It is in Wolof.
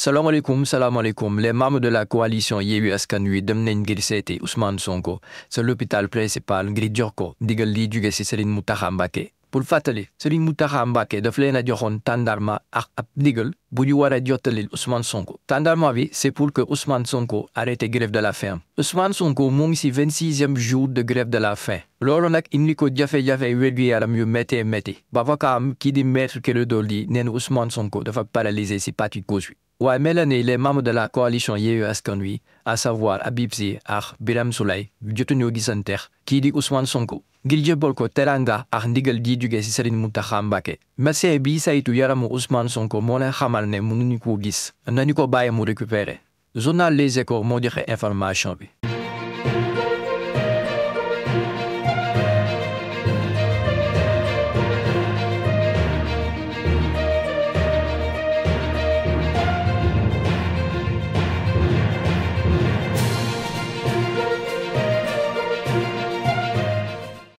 Salam alaikum. Les membres de la coalition Yewwi Askan Wi dem nañ ngir seeti Ousmane Sonko sa l'hôpital principal ngir jox ko ndigal li jóge ci Serigne Mountakha Mbacké. Pour fàttali Serigne Mountakha Mbacké daf leen a joxoon tàndarma ak ab ndigal bu ñu war a jottalil Ousmane Sonko. Tàndarma bi c'est pour que Ousmane Sonko arrête grève de la faim. Ousmane Sonko mu ngi ci 26e jour de grève de la faim. Loolu nag indi ko jafe-jafe wér-gu-yaram yu méttee métti. Avocat am kii di Maître Clédor Ly nee na Ousmane Sonko dafa paralysé ci partie gauche bi. waaye mel na ni les membres de la coalition Yewwi Askan Wi à savoir Habib Sy ak Birame Souleye jotuñoo gisanteex kii di Ousmane Sonko ngir jébbal ko teranga ak ndigal di jóge ci Serigne Mountakha Mbacké. médecin bi saytu yaramu Ousmane Sonko moo leen xamal ne mënuñu ko gis nañu ko bàyyi mu récupérer. Journal Les Échos moo joxe information bi.